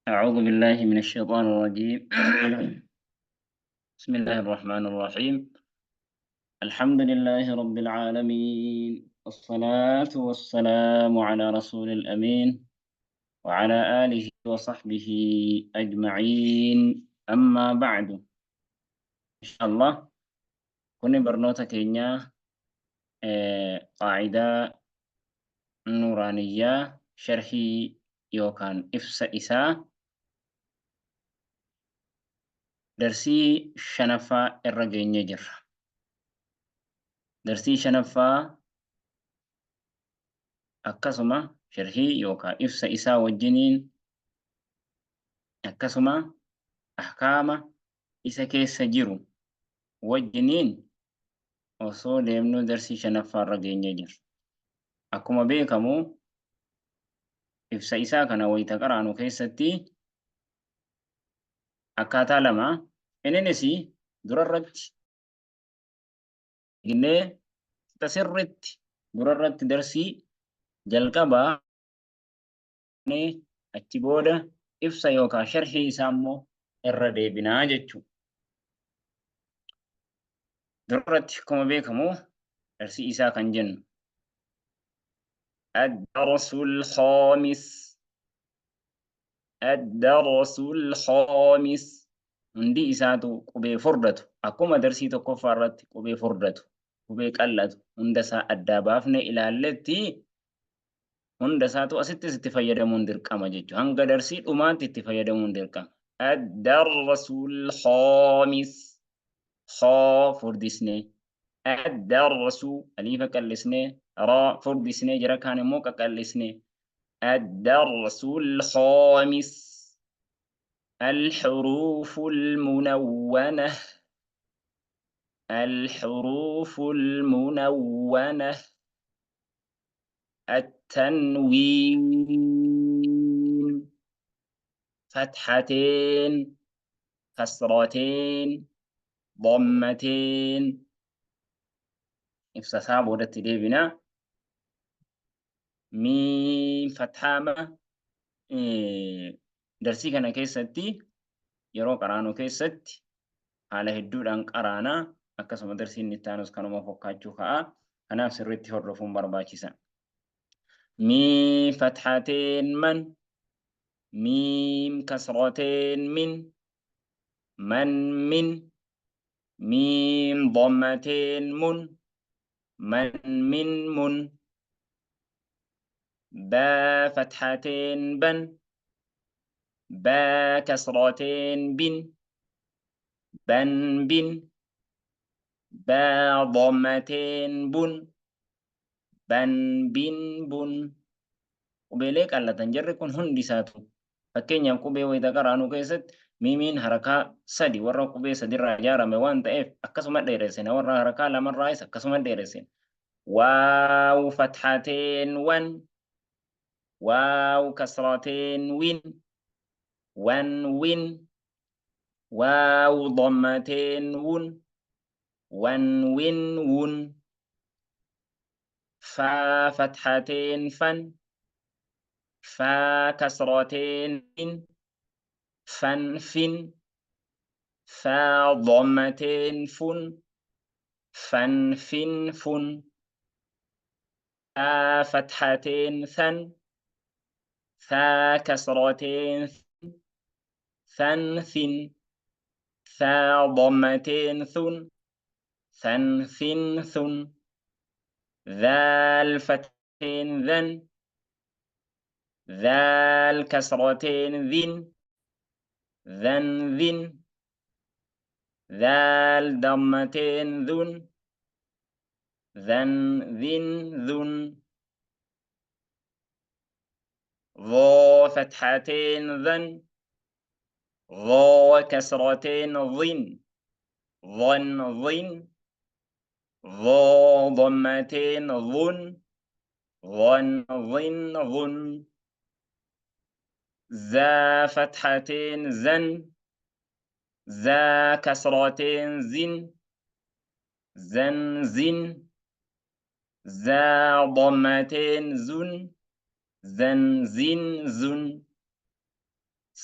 أعوذ بالله من الشيطان الرجيم. بسم الله الرحمن الرحيم. الحمد لله رب العالمين، والصلاة والسلام على رسول الأمين وعلى آله وصحبه أجمعين. أما بعد، إن شاء الله كن برنوتا كينيا قاعدة نورانية شرحي يوكان إفسا إساء درسي شنفا الرجين جر درسي شنفا akkasuma sharhii yookaan ibsa isaa wajjiniin akkasuma ahkaama isa keessa jiru wajjiniin osoo deemnuu darsii shanaffaa irra geenyee jirra. Akkuma beekamu ibsa isaa kana wayita qaraanu keessatti akkaataa lama inninis durarratti ginnee sirritti durarratti darsii jalqabaa achi booda ibsa yookaan sharhii isaa immoo irra deebinaa jechuudha. Durarratti akkuma beekamu darsii isaa kan jennu الدرس الخامس الدرس الخامس hundi isaatu qubee furdatu akkuma darsii tokkoffaa irratti qubee furdatu qubee qallatu hunda isaa addaa baafne ilaalletti hunda isaatu asittis itti fayyadamuun dirqama jechuudha. Hanga darsii dhumaatti itti fayyadamuun dirqama. الدرس الخامس خا furdisne الدرس aliifa qal'isne raa furdisne jara kaan immoo qaqal'isne الدرس الخامس الحروف المنونة الحروف المنونة التنوين فتحتين كسرتين ضمتين ibsa isaa boodatti deebina. Miim fathaama darsii kana keessatti yeroo qaraanu keessatti haala hedduudhaan qaraanaa akkasuma darsiin itti aanus kanuma fakkaachuu ka'a. Kanaaf sirriitti hordofuun barbaachisa. Miim fathateen man, miim kasrateen min, man min, miim dhammateen mun, man min mun, با فتحتين بن، با كسرتين بن، بن بن، با ضمتين بن، بن بن بن. Qubeelee qallatan jarri kun hundi isaatu fakkeenyaaf qubee wayita qaraanuu keessatti miimiin harakaa sadi warra qubee sadirraa ijaarame waan ta'eef akkasuma dheeressina, warra harakaa lamarraayis akkasuma dheeressina. Waaw fathateen wan, waaw kasrateen win, wan win, waaw dhammateen wun, wan win wun, faa fathateen fan, faa kasrateen fin, fan fin, faa dhammateen fun, fan fin fun, ثا فتحتين ثن، ثا كسرتين ثن ثن، ثا ضمتين ثن، ثن ثن ثن، ذال فتحتين ذن، ذال كسرتين ذن، ذن ذن، ذال ضمتين ذن، ذن ذن ذن، ظا فتحتين ذن، ظا كسرتين ظن، ظن ظن، ظا ضمتين ظن، ظن ظن ظن، زا فتحتين زن، زا كسرتين زن، زن زن، زا ضمتين زن، زن زن زن،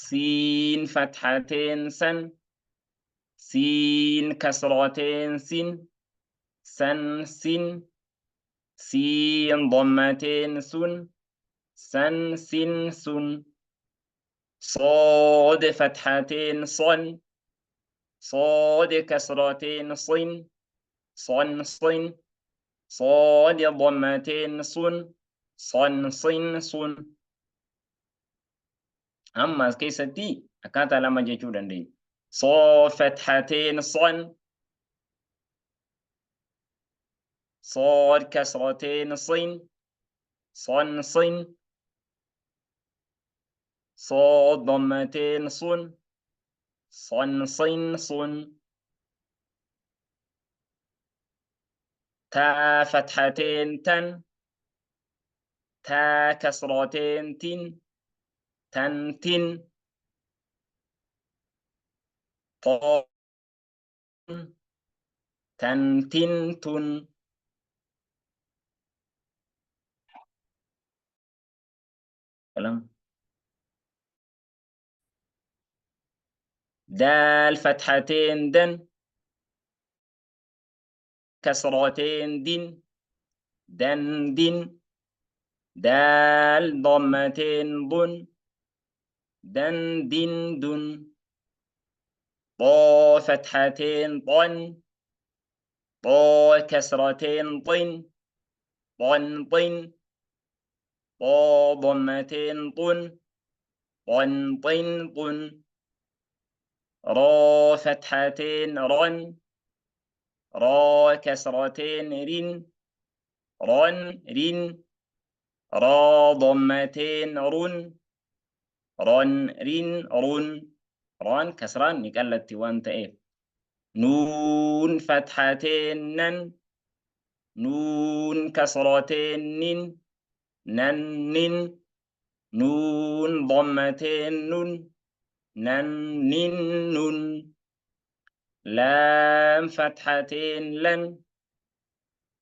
Siin fathateen san, siin kasrateen sin, san sin, siin dammateen sun, san sin sun. صاد فتحتين صن، صاد كسرتين صن، صن صن، صاد ضمتين صن، صن صن صن. Amma as keessatti akkaataa lama jechuu dandeenya. صاد فتحتين صن، صاد كسرتين صن، صن صن، صاد ضمتين صن، صن صن صن. تا فتحتين تن، تا كسرتين تن، تن تن، طا تن تن تن. كلام. دال فتحتين دن، كسرتين دن، دن دن، دال ضمتين ضن، دن دن دن. طا فتحتين طن، طا كسرتين طن، طن طن، طا ضمتين طن، طن طن طن. را فتحتين رن، را كسرتين رن، رن رن، را ضمتين رن، رن رن رن. ران كسران نقلت وانت ايه. نون فتحتين نن، نون كسرتين نن، نن نن، نون ضمتين نون، نن نن نون. لام فتحتين لن،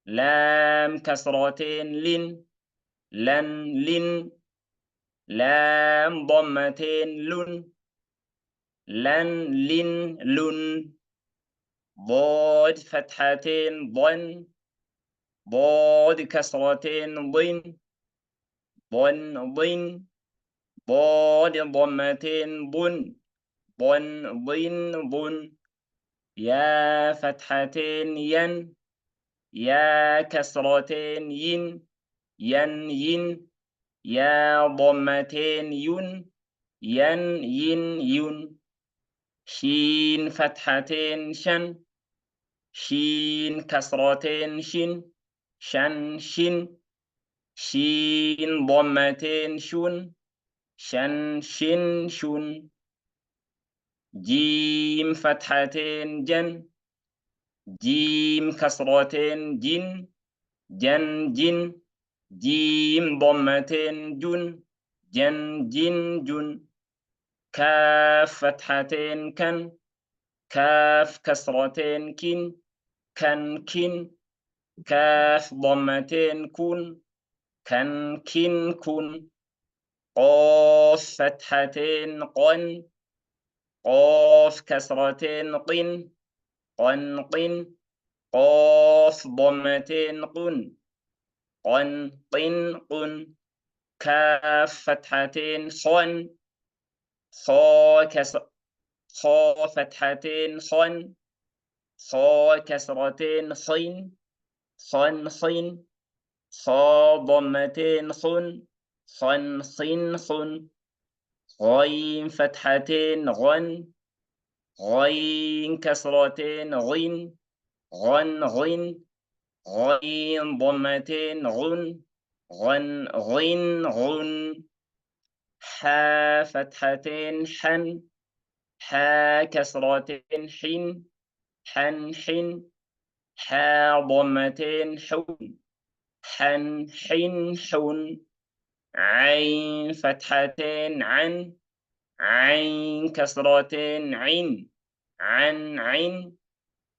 لام كسرتين لن، لن لن، لام ضمتين لن، لن لن لن. ضاد فتحتين ضن، ضاد كسرتين ضن، ضن ضن، ضاد ضمتين ضن، ضن ضن ضن. يا فتحتين ين، يا كسرتين ين، ين ين، يا ضمتين ين، ين ين ين. شين فتحتين شن، شين كسرتين شن، شن شن، شين ضمتين شن، شن شن شن. جيم فتحتين جن، جيم كسرتين جن، جن جن، جيم ضمتين جن، جن جن جن. كاف فتحتين كن، كاف كسرتين كن، كن كن، كاف ضمتين كن، كن كن كن. قاف فتحتين قن، قاف كسرتين قن، قن قن، قاف ضمتين قن، قن قن قن. كاف فتحتين خن، خا كسر، خا فتحتين خن، خا كسرتين خين، خن خين، خا ضمتين خن، خن خن خن. غين فتحتين غن، غين كسرتين غين، غن غين، غين ضمتين غن، غن غين غن. حا فتحتين حن، حا كسرتين حين، حن حين، حا ضمتين حن، حن حين حن. عين فتحتين عن، عين كسرتين عين، عن عين،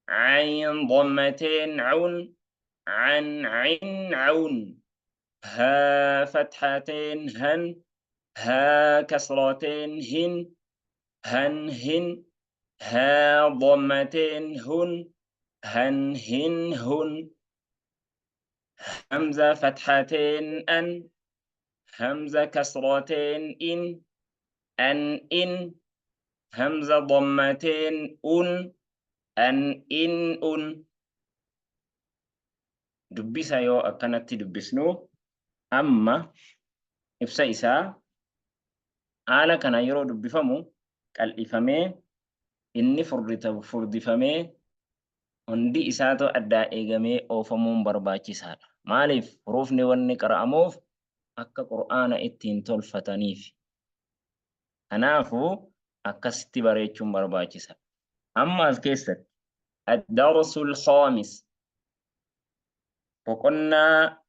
عين ضمتين عن، عن عين عون. ها فتحتين هن، Haa kasrateen hin, han hin, haa dhammateen hun, han hin hun, hamza fathateen an, hamza kasrateen in, an in, hamza dhammateen un, an in un. Dubbisa yoo akkanatti dubbisnu, amma ibsa isaa haala kana yeroo dubbifamu qal'ifamee, inni furdifamee, hundi isaatu addaa eegamee oofamuun barbaachisaadha. Maaliif huruufni wanni qara'amuuf akka Qur'aana ittiin tolfataniif. Kanaafuu akkasitti bareechuun barbaachisa. Amma as keessatti ad-darsul khaamis, boqonnaa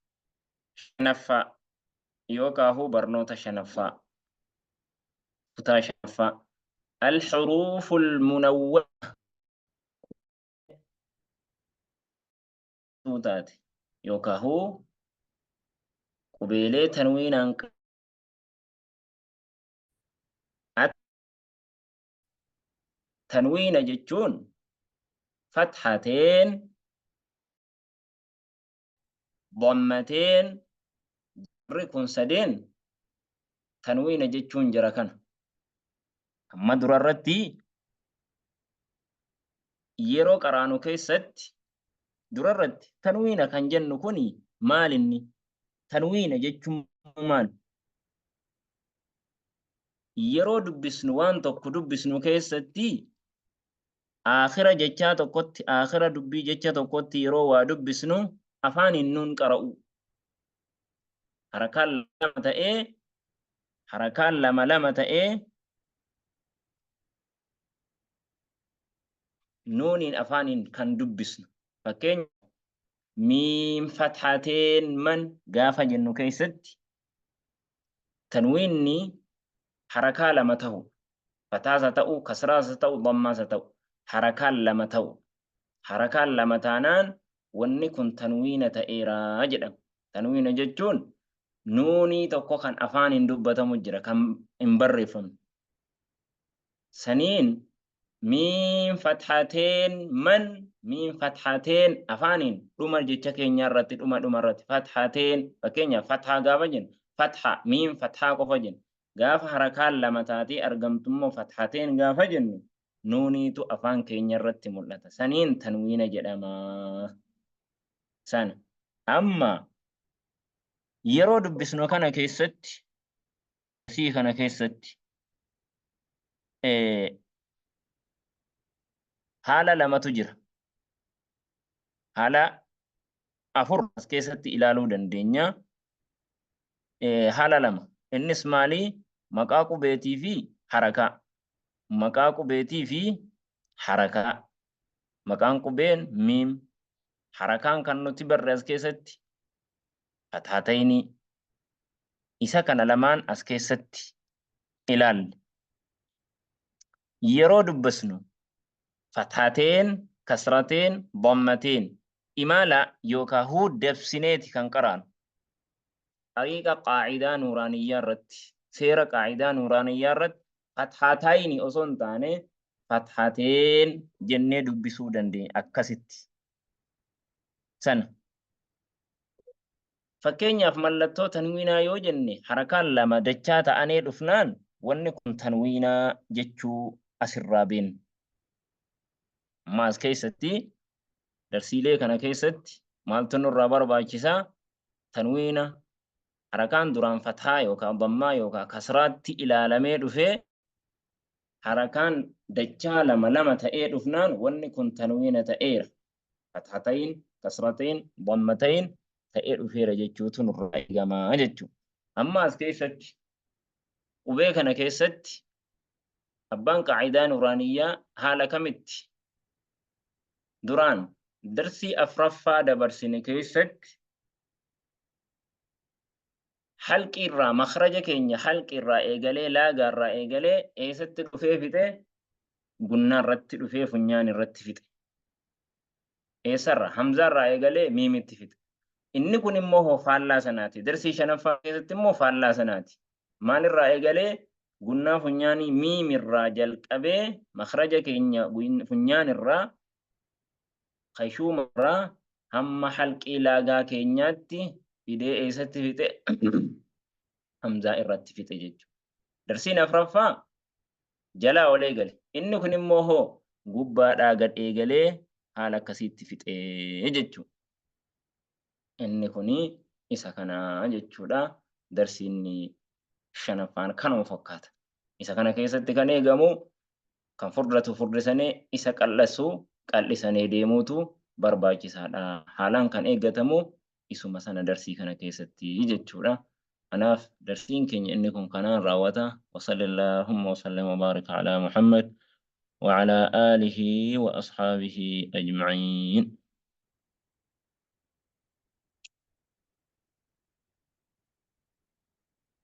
shanaffaa yookaahuu barnoota shanaffaa, kutaa shanaffaa, al-huruuful munawwara taate yookaahuu qubeelee tanwiinaan tanwiina jechuun fathateen, dhammateen, jarri kun sadeen tanwiina jechuun jara kana. Amma dura irratti yeroo qaraanu keessatti dura irratti tanwiina kan jennu kuni maalinni? Tanwiina jechuun maal? Yeroo dubbisnu, waan tokko dubbisnu keessatti, aakhira jechaa tokkotti, aakhira dubbii jecha tokkotti yeroo waa dubbisnu afaaniin nuun qara'u. Harakaan lama ta'ee, harakaan lama lama ta'ee, nuuniin afaaniin kan dubbisnu. Fakkeenya, miim fathateen man gaafa jennu keessatti tanwiinni harakaa lama ta'u, fataas haa ta'u, kasraas haa ta'u, dammaas haa ta'u, harakaan lama ta'u. Harakaan lama taanaan wanni kun tanwiina ta'eera jedhama. Tanwiina jechuun nuunii tokko kan afaaniin dubbatamu jira, kan hin barreeffamne. Saniin miim fathateen man, miim fathateen afaaniin dhuma jecha keenyaa irratti, dhuma dhuma irratti fathateen, fakkeenyaaf fathaa gaafa jennu fatha, miim fathaa qofa jennu. Gaafa harakaan lama taatee argamtu immoo fathateen gaafa jennu nuuniitu afaan keenya irratti mul'ata. Saniin tanwiina jedhama. Sana amma yeroo dubbisnu kana keessatti, sii kana keessatti haala lamatu jira. Haala afur as keessatti ilaaluu dandeenya. Haala lama. Innis maali? Maqaa qubeetii fi harakaa. Maqaa qubeetii fi harakaa. Maqaan qubeen miim. Harakaan kan nuti barre as keessatti fathaataynii. Isa kana lamaan as keessatti ilaalle. Yeroo dubbisnu fathaateen, kasrateen, dammateen imaala yookaan huu dabsineeti kan qaraanu. Xariiqa qaa'idaa nuuraaniyyaa irratti, seera qaa'idaa nuuraaniyyaa irratti fathaatayni osoo hin taane fathateen jennee dubbisuu dandeenya akkasitti. Sana. Fakkeenyaaf mallattoo tanwiinaa yoo jenne, harakaan lama dachaa ta'anee dhufnaan wanni kun tanwiinaa jechuu asirraa beenna. Amma as keessatti, darsiilee kana keessatti maaltu nurraa barbaachisaa? Tanwiina harakaan duraan fathaa yookaan dammaa yookaan kasraatti ilaalamee dhufee harakaan dachaa lama lama ta'ee dhufnaan wanni kun tanwiina ta'eera. Fathatayn, kasratayn, dammatayn ta'ee dhufeera jechuutu nurraa eegama jechuudha. Amma as keessatti, qubee kana keessatti abbaan qaa'idaa nuraaniyyaa haala kamitti duraan darsii afraffaa dabarsine keessatti halqii irraa, makhraja keenya halqii irraa eegalee, laagaa irraa eegalee eessatti dhufee fixe? Gunnaa irratti dhufee funyaan irratti fixe. Eessarra? Hamzaa irraa eegalee miimitti fixe. Inni kun immoo hoo faallaa sanaati. Darsii shanaffaa keessatti immoo faallaa sanaati. Maalirraa eegalee? Gunnaa funyaanii miimirraa jalqabee makhraja keenya funyaanirraa khashuumarraa hamma halqii laagaa keenyaatti fidee eessatti fixe? Hamzaa irratti fixe jechuudha. Darsiin afraffaa jalaa ol eegale. Inni kun immoo hoo gubbaadhaa gad eegalee haala akkasiitti fixee jechuudha. Inni kun isa kana jechuudha. Darsiin shanaffaan kanuma fakkaata. Isa kana keessatti kan eegamu kan furdatu furdisanii isa qal'asu qal'isanii deemuutu barbaachisaadha. Haalaan kan eeggatamu isuma sana darsii kana keessatti jechuudha. Kanaaf darsiin keenya inni kun kanaan raawwata. Wasallillahumma wasallam wa baarika alaa Muhammad wa alaa aalihi wa ashaabihi ajma'iin.